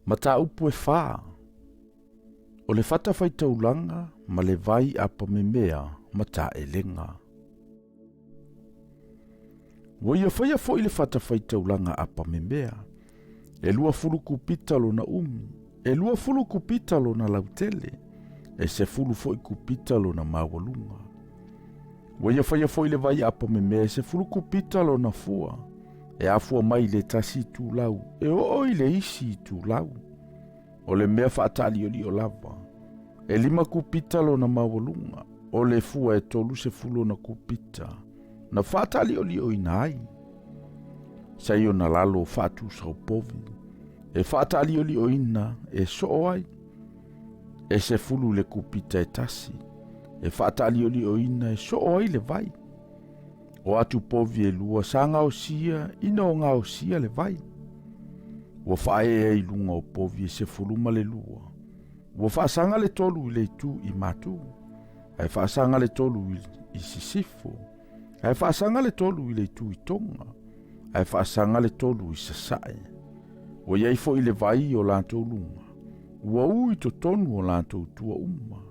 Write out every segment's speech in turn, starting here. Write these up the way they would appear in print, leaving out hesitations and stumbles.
Mataupu e fā, o le fatafaitaulaga ma le vai apamemea ma taelega. Ua ia faia foi le fatafaitaulaga apamemea, e 20 kupita lona umi, e 20 kupita lona lautele, e 10 foi kupita lona maualuga. Ua ia faia foi le vai apamemea e 10 kupita lona fua, e afua mai i le tasi itulau, e oo i le isi itulau. O le mea faataaliolio lava, e 5 kupita lona maualuga, o le fua e 30 ona kupita, na faataaliolioina ai. Sa i ona lalo o faatusaupovi, e faataaliolioina e soo ai. E 10 le kupita e tasi, e faataaliolioina e soo ai le vai. O atu povi e lua sa gaosia ina o gaosia le vai. Ua faaee ai i luga o povi e 12. Ua faasaga le 3 i le itu i matu, ae faasaga le 3 i sisifo, ae faasaga le 3 i le itu i tonga, ae faasaga le 3 i sasae. Ua i ai foi le vai o latou luga, ua u i totonu o latou tua uma.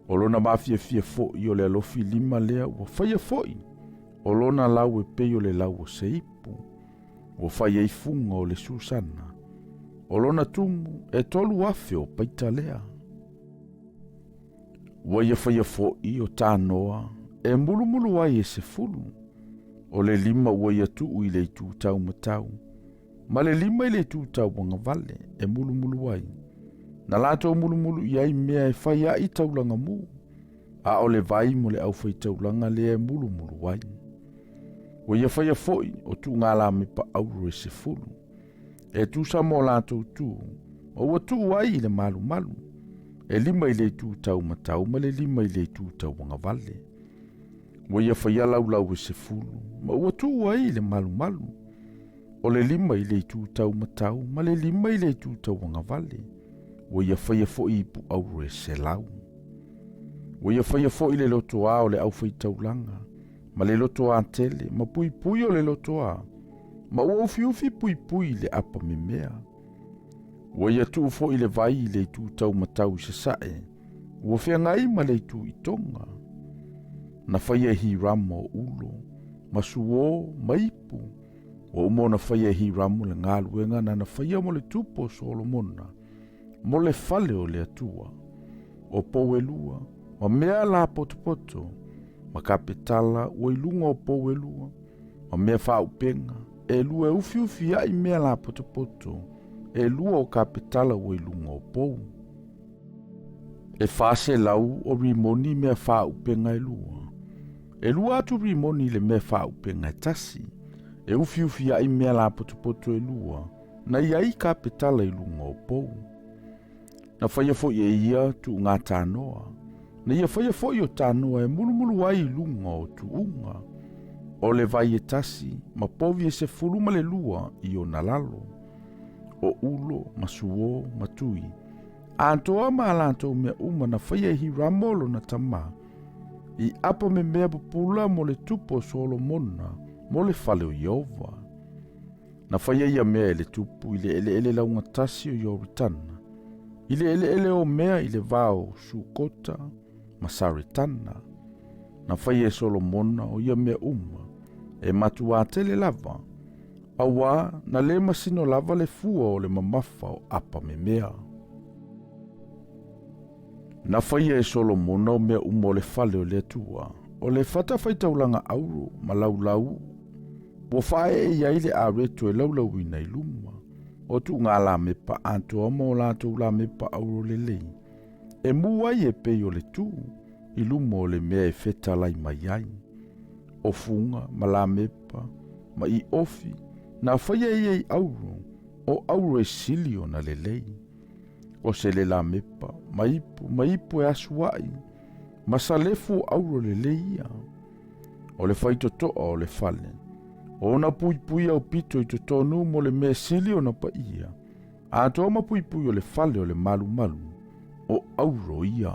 O lona mafiafia foi o le alofi lima lea ua faia foi, o lona lau e pei o le lau o se ipu, ua fai ai fuga o le susana. O lona tumu e 3,000 o paita lea. Ua ia faia foi o tanoa e mulumulu ai e 10, o le 5 ua ia tuu i le itu taumatau, ma le 5 i le itu tauagavale e mulumulu ai. Na latou mulumulu i ai mea e fai ai taulaga mu, a o le vai mo le aufaitaulaga lea e mulumulu ai. Ua ia faia foi o tuugalamepa auro e 10, e tusa mo latou tu, ma ua tuu ai i le malumalu, e 5 i le itu taumatau ma le 5 i le itu tauagavale. Ua ia faia laulau e 10, ma ua tuu ai i le malumalu, o le 5 i le itu taumatau ma le 5 i le itu tauagavale. Ua ia faia foi ipu auro e 100. Ua ia faia foi le lotoā o le aufaitaulaga, ma le lotoā tele, ma puipui o le lotoā, ma ua ufiufi puipui i le apamemea. Ua ia tuu foi le vai i le itu taumatau i sasae, ua feagai ma le itu i tonga. Na faia e Hiramo o ulo, ma suo, ma ipu. Ua uma ona faia e Hiramo le galuega na na faia mo le tupu o Solomona, mo le fale o le Atua, o pou e lua, ma mea la potopoto, ma kapetala ua i luga o pou e lua, ma mea faaupenga, e lua e ufiufi ai mea la potopoto, e lua o kapetala ua i luga o pou. E 400 o rimoni mea faaupenga e lua. E 2 atu rimoni le mea faaupenga e tasi, e ufiufi ai mea la potopoto e lua, na i ai kapetala i luga o pou. Na faia foi e ia tuuga tanoa, na ia faia foi o tanoa e mulumulu ai i luga o tuuga, o le vai e tasi ma povi e 12 i ona lalo, o ulo ma suo ma tui, atoa ma latou mea uma na faia e Hiramo lona tama, i apa me mea pupula mo le tupu o Solomona mo le fale o Ieova. Na faia ia mea e le tupu i le eleele laugatasi o Ioritana, i le eleele o mea i le va o Sukota ma Saretana. Na faia e Solomona o ia mea uma, e matuā tele lava, auā na le masino lava le fua o le mamafa o apa me mea. Na faia e Solomona o mea uma o le fale o le Atua, o le fatafaitaulaga auro ma laulau ua faaee i ai le areto e laulauina i luma, o tuuga lamepa atoa ma o latou lamepa auro lelei, e mu ai e pei o le tu i luma o le mea e fetalai mai ai. O fuga ma lamepa ma iofi na faia e ia i auro, o auro e sili ona lelei. O sele lamepa ma ipu ma ipu e asuai, ma salefu o auro lelei ia. O le faitotoa o le fale, o ona puipui au pito i totonu mo le mea sili ona paia, atoa ma puipui o le fale o le malumalu, o auro ia.